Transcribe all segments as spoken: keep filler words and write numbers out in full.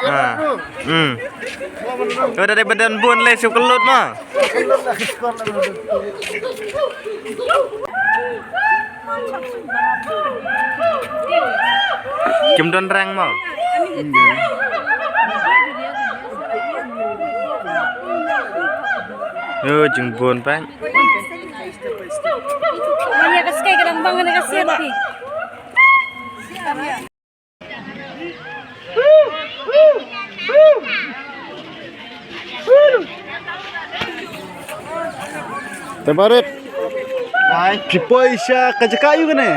Ah. Hmm. Udah dei ba don bun lei shu kyllut mo. Kim don rang mo. Yo, jingbun pat. Manya ka skai ka dang bang ka siat ni. Te barit. Hai. Phi poi sha ka jaka aïu kane?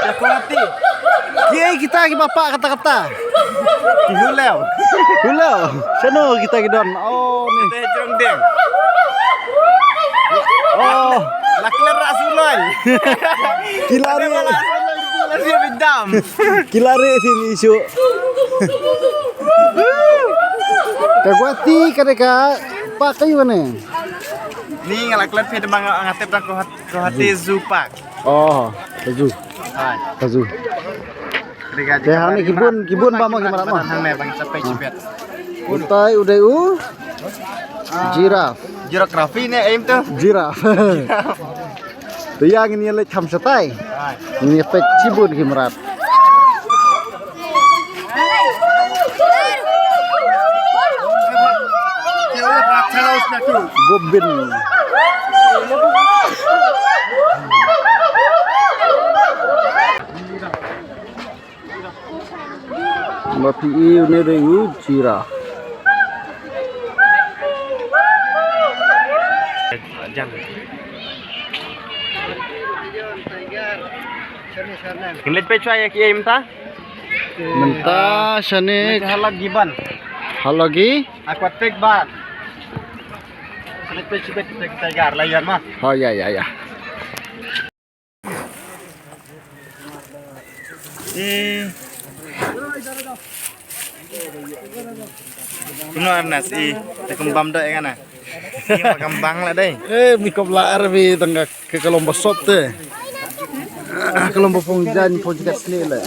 Sha Guwahati. Kiei kita kiba pah kata kata? Ki Huleo. Huleo. Shano kita ki don? Oh, ni. Te jrong deng. Oh. La klet ra suloi. Ki lari. Ki lari phi ni shu. Ka Guwahati ka dei ka park aïu kane? Ni nga la klet phi da ma nga tip tang Guwahati Zoo Park. Oh, ka zoo. Hai. Ka zoo. Te hangne ki bun, ki bun ba ma ki mrad ma. Hangne bang capai cipet. Utai u dei u. Giraffe. Giraffe ne aim tu. Giraffe. Te ïa ngin ïa leit kham shatai. Ngin ïa peit shibun ki mrad. Gobin. Ba phi i une dei u jira. Ngin leit peit shuwa ïa kiei mynta? Mynta shane. Halagi ban. Halagi? Aquatic ban. Ngin leit peit shuwa kita kita gar layan ma. Oh ya ya ya. Eh. Kumno Arnas, i, te kum bam dei ïa nga na. I, ma kam bang la dei. Eh, mi kop la ar bi tang ka, ka lom ba sop te. Ka lom ba phong jan, phong jikat sne la.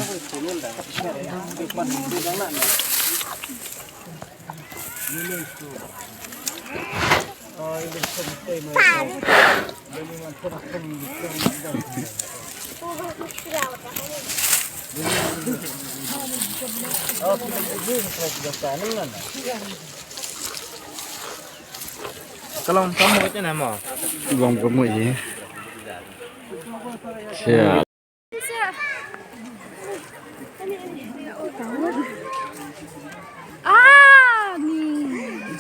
Ka long ka mut ne mo. Long ka mut ji. Sia. Ah, ni.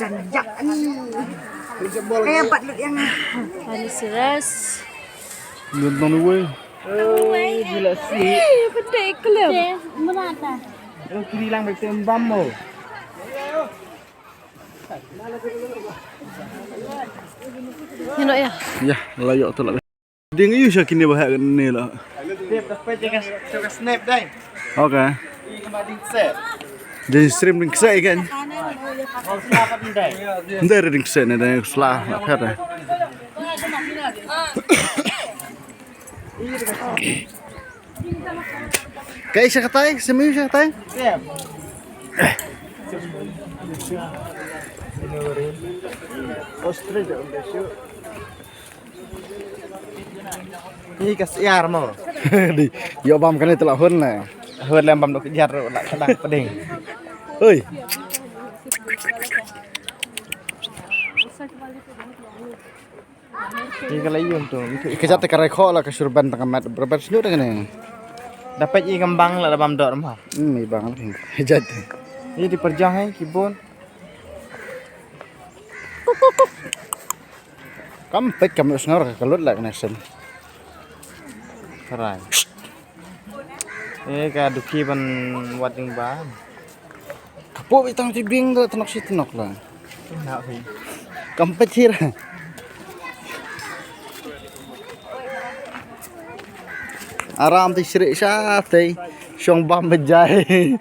Janjak ni. Kaya pat lut yang. Ani serius. Nonton wei. Oh, gila sih. Eh, pendek kelem. Merata. Oh, kiri lang betul bam mo. Ïa noh ïa. Ïa, la ïoh tu la. Ding ïa sha kine ba heh kane la. Dep da peit ka, ka snap dai. Okay. Ïa ka ma ding set. Ding stream ding set kan. Ngam sla pat ndai. Ndai ding set ne dai sla la phet. Kaei sha katai, simiu sha katai. Ni ka siar mo. Di, ïoh bam kane te la hun na. Hun lem bam dok jar la ka dang peding. Oi. Ïa ka la ïung tu. Ïa ka jat te ka rai khoh la ka shu ban tang ka mat, ber ber sniu tang ne. Da peit ïa ka bang la da bam dor ma. Hmm, i bang la phi. Jat te. Ïa di perjang hai ki bun. Kam peit kam ïoh sngew ka lut la ka ne sem. Ka rai. Eh, ka duki ban wat ding ba. Ka pop itang ti bing da tnok si tnok la. Tnok hi. Kam pachir. Aram ti sri sa ti shong bam bejai.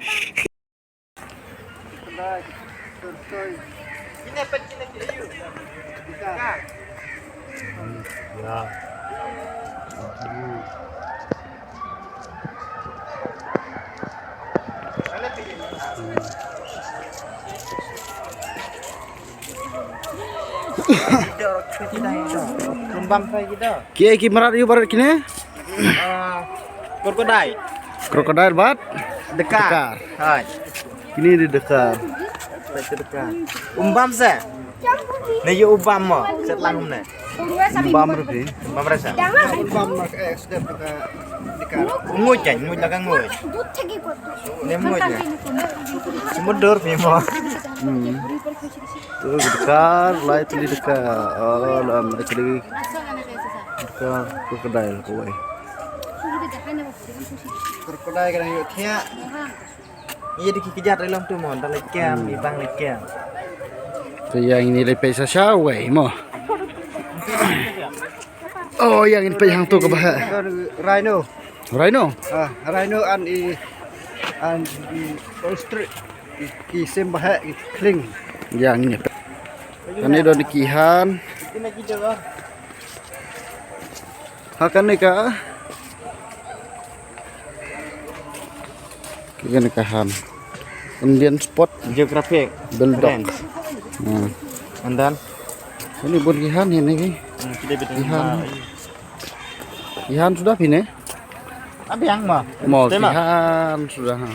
Ki, ki mrad ïa u barit kine? Ah, crocodile. Crocodile bad? Dekar. Dekar. Hai. Kine dei dekar. Hai, te dekar. Um bam se? Ne ïa u bam mo? Set lang um ne. Um bam ruh phi. Um bam rasa. Um bam ma ka accident ka dekar. Nguid kan, nguid la ka nguid. Ne nguid ne. Semudur phi mo. Hmm. Tu dekar, lai tylli dekar. Oh, lam actually dekar crocodile kawei. Crocodile ka dang ïoh thiah. Ïa dei ki kjat ïa long tu mo, da leit kem, i bang leit kem. Te ïa ngin leit peit sa shawei mo. Oh, ïa ngin peit hangtu kaba heh. Rhino. Rhino? Ah, rhino and i, and i ostrich. Ki, ki sim ba heh, ki khlieh. Ïa ngin peit. Kane don ki han. Ha kane ka. Kane ka han. Indian spot. Geographic. Bulldog. Range. Hmm. And then? Kane bun ki han hi ne ki. Hmm, kita betul. Ki han. Ki han sudah phi ne? Abiang ma. Mo, ki han sudah ha.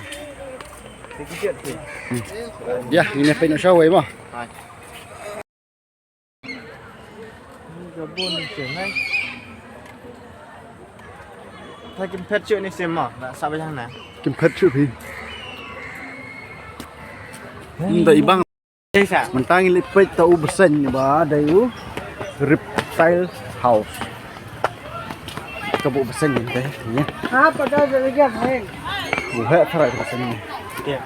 Dikit, dikit. Hmm. Ïa, ngin peit noh shawei mo. Hai. Ni ka bun ni sien, hai. Tha kim phet shuh ni sien mo, na sa ba yang na. Kim phet shuh phi. Nda i bang. Dei sa. Mynta ngi leit peit ta u bseiñ ba dei u reptile house. Ka buh bseiñ te ïa. Ha, pada jaleja bhai. Buh heh tharai bseiñ ne. Okey.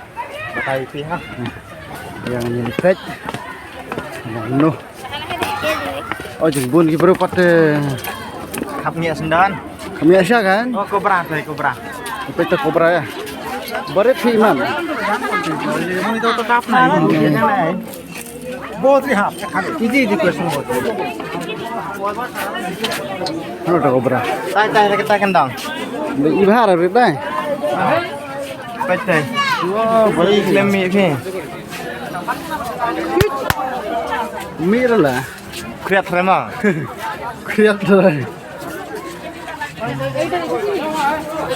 Batai phi ha. Ïa ngin peit. Ïa no. Oh, jingbun ki briew pat te. Khap ngiah syndon. Khap ngiah sha kan? Oh, cobra, tai cobra. Peit ta cobra ïa. Barit phi man. Monitor to kap na. Bot ri hap. Iji di question bot. Hano ta cobra. Tai, tai, tai, tai kandang. Iba har rit dai. Peit tai. Wow, bari klem mi phi. Mi rala. Kriat rema. Kriat rema.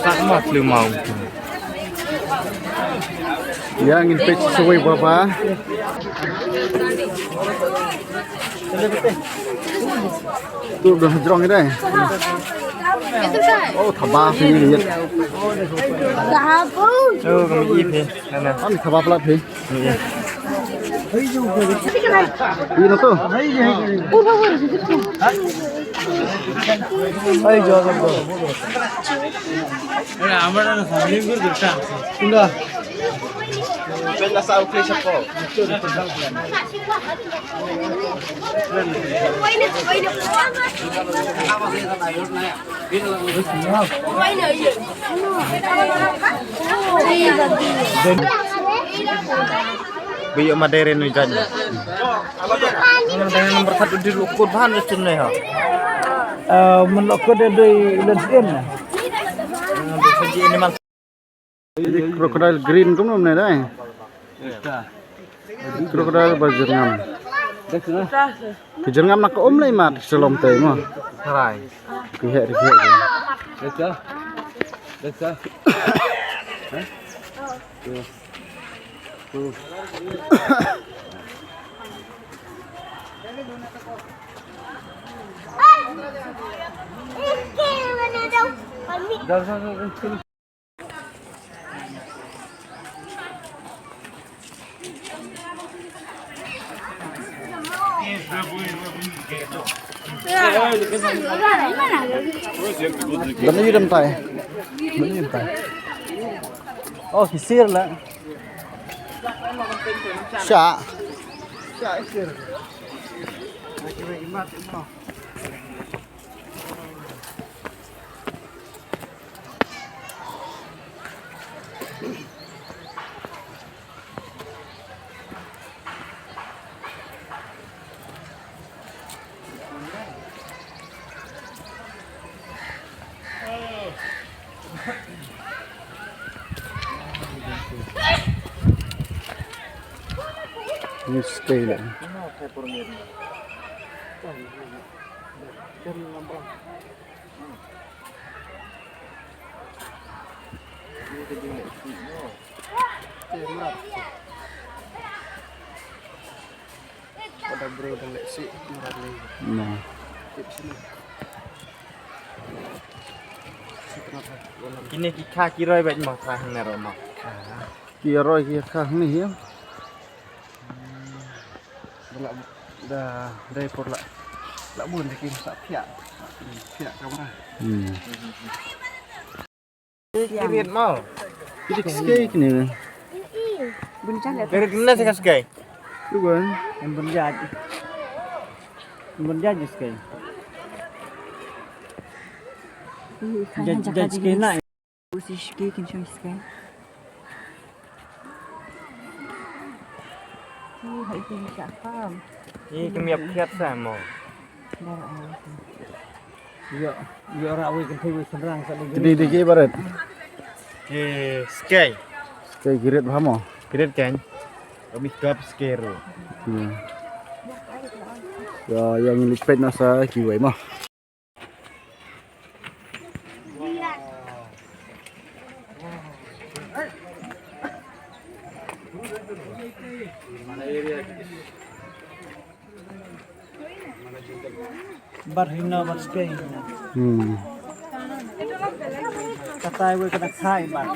Sak ma tlu mau. Ïa ngin peit sawei baba. Tu dah jrong ida. Oh, thaba sini lihat. Thaba. Oh, kami ip he. Kan thaba plat he. Iya. Ini tu. Hai, jawab tu. Ora, amar na family group tu. Enggak. Pwede sa office ako. Ba ïoh ma dei re nu jan. Dei number satu di Lukut bahan western ne ha. Eh, men Lukut dei dei len sien na. Crocodile green kumno ne dei? Crocodile ba jyrngam. Ki jyrngam na ka um lei mat shalom te mo. Harai. Ki heh, ki heh. Desa. Desa. Hah? Tuh. Tuh. Ban ïa dam tai. Ban ïa dam tai. Oh, ki sir la. Sha. Sha sir. Ni stay la. Pada bro dan lek si murah ni. Nah. Tip sini. Kine ki kha ki roi bad ma kha hang nero ma. Ki roi ki kha ni ya. Da la da dai por la. La bun de ki sa pia. Pia kamera. Hmm. Kirit mo. Kirit skei kine. Kirit na sa skei. Luan. Em bunjat. Em bunjat skei. Jat jat skei na. Usi skei kin shong skei. Ih, hai kin shakam. Ih, kami ap kiat sa mo. Dah, ah. Ïa, ïa rak wei kan wei senrang sa lagi. Jadi digi barat. Ki skei. Skei kirit bha mo. Kirit kan. Kami kap skei ru. Ïa. Ïa, ïa ngi lipet na sa kiwei mo. Bar hina bar skei. Hmm. Katai wei kana khai bar.